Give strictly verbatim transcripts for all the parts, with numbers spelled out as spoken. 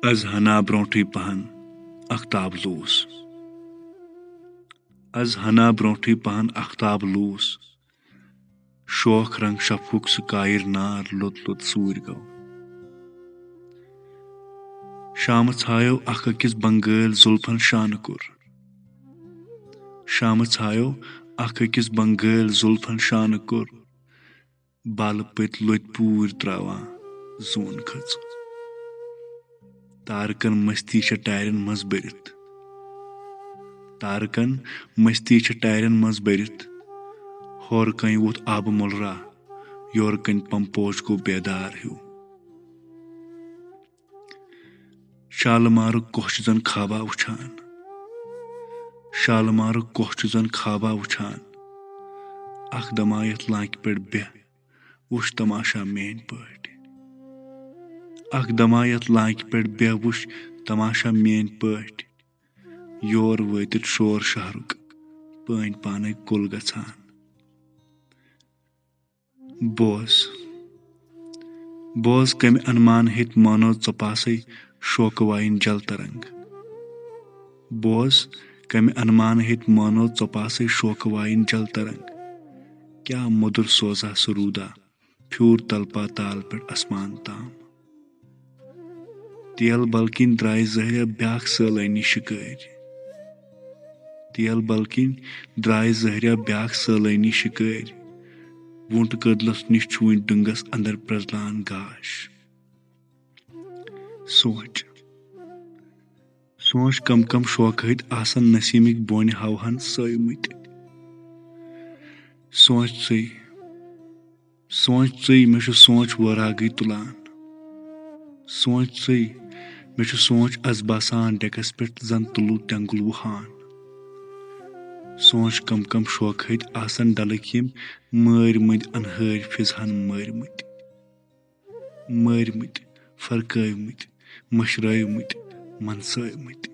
از ہنا برونٛٹھٕے پہن اختاب لوٗس۔ از ہنا برونٛٹھٕے پہن اختاب لوٗس۔ شوخ رنگ شفقُک سُہ کایر نار لوٚت لوٚت سوٗرۍ گوٚو۔ شامہٕ ژھایو اکھ أکِس بنگٲلۍ زُلفن شانہٕ کوٚر۔ شامہٕ ژھایو اکھ أکِس بنگٲلۍ زُلفن شانہٕ کوٚر۔ بالہٕ پٔتۍ لوٚتۍ پوٗرۍ تراوان زوٗن کھٔژ۔ تارکن مستی چھےٚ ٹارٮ۪ن منٛز بٔرِتھ۔ تارکن مستی چھےٚ ٹارٮ۪ن منٛز بٔرِتھ۔ ہورٕ کنۍ ووٚتھ آبہٕ مۄلرا، یورٕ کنۍ پمپوش گوٚو بیدار ہیوٗ۔ شالمارُک کۄہ چھُ زن خوابا وٕچھان۔ شالمارُک کۄہ چھُ زن خوابا وٕچھان۔ اکھ دما یتھ لانکہِ پٮ۪ٹھ بیہہ، وٕچھ تماشا میٲنۍ پٲٹھۍ۔ اکھ دما یتھ لانکہِ پٮ۪ٹھ بیہہ، وٕچھ تماشا میٲنۍ پٲٹھۍ۔ یور وٲتِتھ شور شہرُک پٲنۍ پانے کُل گژھان۔ بوز، بوز کمہِ انمان ہیٚتۍ مانو ژۄپاسے شوقہٕ وایِن جل ترنگ۔ بوز کمہِ انمان ہیٚتۍ مانو ژۄپاسے شوقہٕ وایِن جل ترنگ۔ کیٛاہ مۄدُر سوزا سُہ روٗدا پھیوٗر تل پاتال پٮ۪ٹھ اسمان تام۔ تیل بلکِنۍ درٛاے زہریا بیٛاکھ سٲلٲنی شِکٲرۍ۔ تیل بلکِنۍ درٛاے زہریا بیٛاکھ سٲلٲنی شِکٲرۍ۔ وُنٛٹ کٔدلس نِش چھُ وُنہِ ڈُنگس اندر پرٛزلان گاش۔ سونٛچ، سونٛچ کم کم شوقہٕ ہٕتۍ آسن نسیٖمٕکۍ بونہِ ہاوہن سٲومٕتۍ۔ سونٛچ ژٕے، سونٛچ ژٕے، مےٚ چھُ سونٛچ وٲراگٕے تُلان۔ سونٛچ ژٕے، مےٚ چھُ سونٛچ از باسان ڈیکس پٮ۪ٹھ زن تُلو تٮ۪نٛگُل وُہان۔ سونٛچ کم کم شوقہٕ ہٕتۍ آسن ڈلٕکۍ یِم مٲرۍ مٔنٛدۍ انہٲرۍ فِضہن مٲرۍ مٔتۍ۔ مٲرۍ مٔتۍ، فرقٲوۍ مٔتۍ، مٔشرٲوۍ مٔتۍ، منسٲوۍ مٔتۍ۔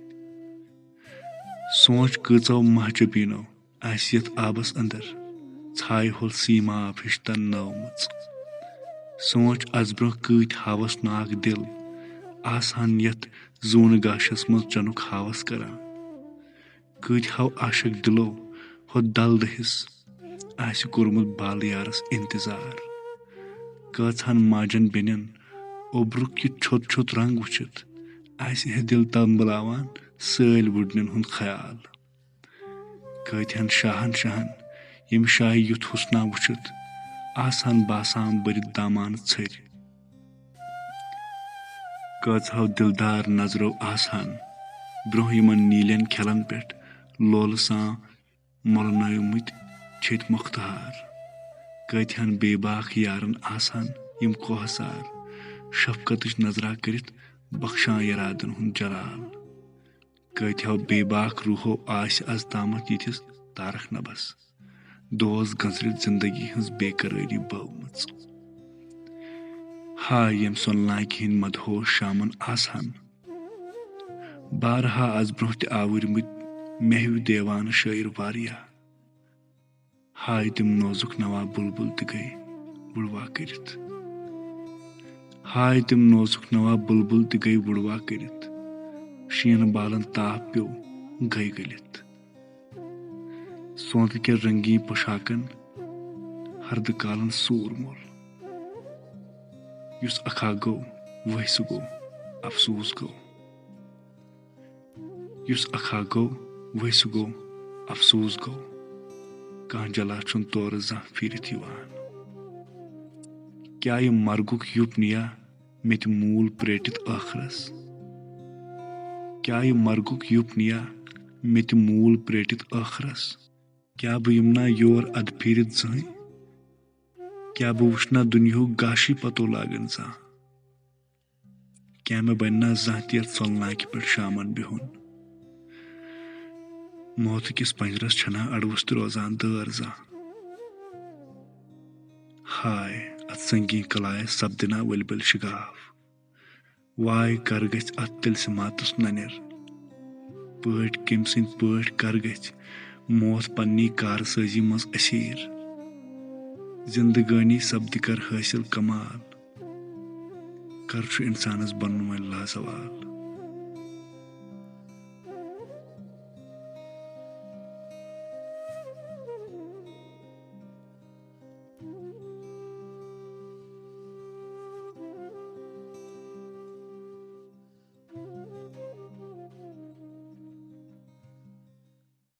سونٛچ کۭژو مہجبیٖنو آسہِ یتھ آبس اندر ژھایہِ ہُل سیٖماب ہِش تننٲومٕژ۔ سونٛچ از برونٛہہ کۭتۍ ہاوس ناک دِل آسہٕ ہن یتھ زوٗنہٕ گاشس منٛز چنُک ہاوس کران۔ کۭتۍ ہاو عاشق دِلو ہُتھ دل دٔہِس آسہِ کوٚرمُت بالہٕ یارس انتظار۔ کٲژہن ماجن بیٚنٮ۪ن اوٚبرُک یہِ چھوٚت چھوٚت رنگ وٕچھِتھ آسہِ ہے دِل تنبلاوان سٲلۍ وُڈنٮ۪ن ہُنٛد خیال۔ کٲتہن شاہن شاہن یِم شاہہِ یُتھ حُسنا وٕچھِتھ آسہٕ ہن باسان بٔرِتھ دامانہٕ ژھٔرۍ۔ کٲژہو دِلدار نظرو آسہٕ ہن برونٛہہ یِمن نیٖلٮ۪ن کھِلن پٮ۪ٹھ لولہٕ سان مۄلنٲومٕتۍ چھٔتۍ مۄختہار۔ کٲتہن بے باک یارن آسہٕ ہن یِم کوہسار شفقتٕچ نظرا کٔرِتھ بخشان یرادن ہُنٛد جلال۔ کٲتہو بے باک روحو آسہِ از تامتھ یِتھِس تارکھ نبس دوس گنزرِتھ زندگی ہٕنٛز بے قرٲری بٲومٕژ۔ ہاے ییٚمۍ سۄن لانکہِ ہٕنٛدۍ مدہوش شامن آسہٕ ہن بارہا از برونٛہہ تہِ آوٕرمٕتۍ مےٚ ہیوٗ دیوانہٕ شٲعر واریاہ۔ ہاے تِم نوزُک نوا بُلبُل تہِ گٔے وُڑوا کٔرِتھ۔ ہاے تِم نوزُک نوا بُلبُل تہِ گٔے وُڑوا کٔرِتھ۔ شیٖنہٕ بالن تاپھ پیوٚو گٔے گٔلِتھ۔ سونتہٕ کٮ۪ن رنگیٖن پوشاکن ہردٕ کالن سوٗر مول۔ یُس اکھا گوٚو، وہہِ سُہ گوٚو، افسوٗس گوٚو۔ یُس اکھا گوٚو، وہہِ سُہ گوٚو، افسوٗس گوٚو۔ کانٛہہ جلا چھُنہٕ تورٕ زانٛہہ پھیٖرِتھ یِوان۔ کیٛاہ یہِ مرگُک یُپ نِیا مےٚ تہِ موٗل پرٛیٹِتھ ٲخرس؟ کیٛاہ یہِ مرگُک یُپ نِیا مےٚ تہِ موٗل پرٛیٹِتھ ٲخرس؟ کیٛاہ بہٕ یِمہٕ نا یور ادٕ پھیٖرِتھ زٕہٕنۍ؟ کیٛاہ بہٕ وٕچھٕ نا دُنیاہُک گاشٕے پتو لاگن زانٛہہ؟ کیٛاہ مےٚ بنہِ نا زانٛہہ تہِ یتھ سۄلناکہِ پٮ۪ٹھ شامن بِہُن؟ موتہٕ کِس پنجرس چھنا اڑوُس تہِ روزان دٲر زانٛہہ؟ ہاے، اتھ سنگین کلایس سپدِ نا ؤلۍ ؤلۍ شگاف۔ واے، کر گژھِ اتھ تِلسِماتس ننٮ۪ر؟ پٲٹھۍ کٔمۍ سٕنٛدۍ پٲٹھۍ کر گژھِ موت پننی کارسٲزی منٛز اسیٖر؟ زندگٲنی سپدِ کر حٲصِل کمال؟ کر چھُ انسانس بنُن وۄنۍ لازوال؟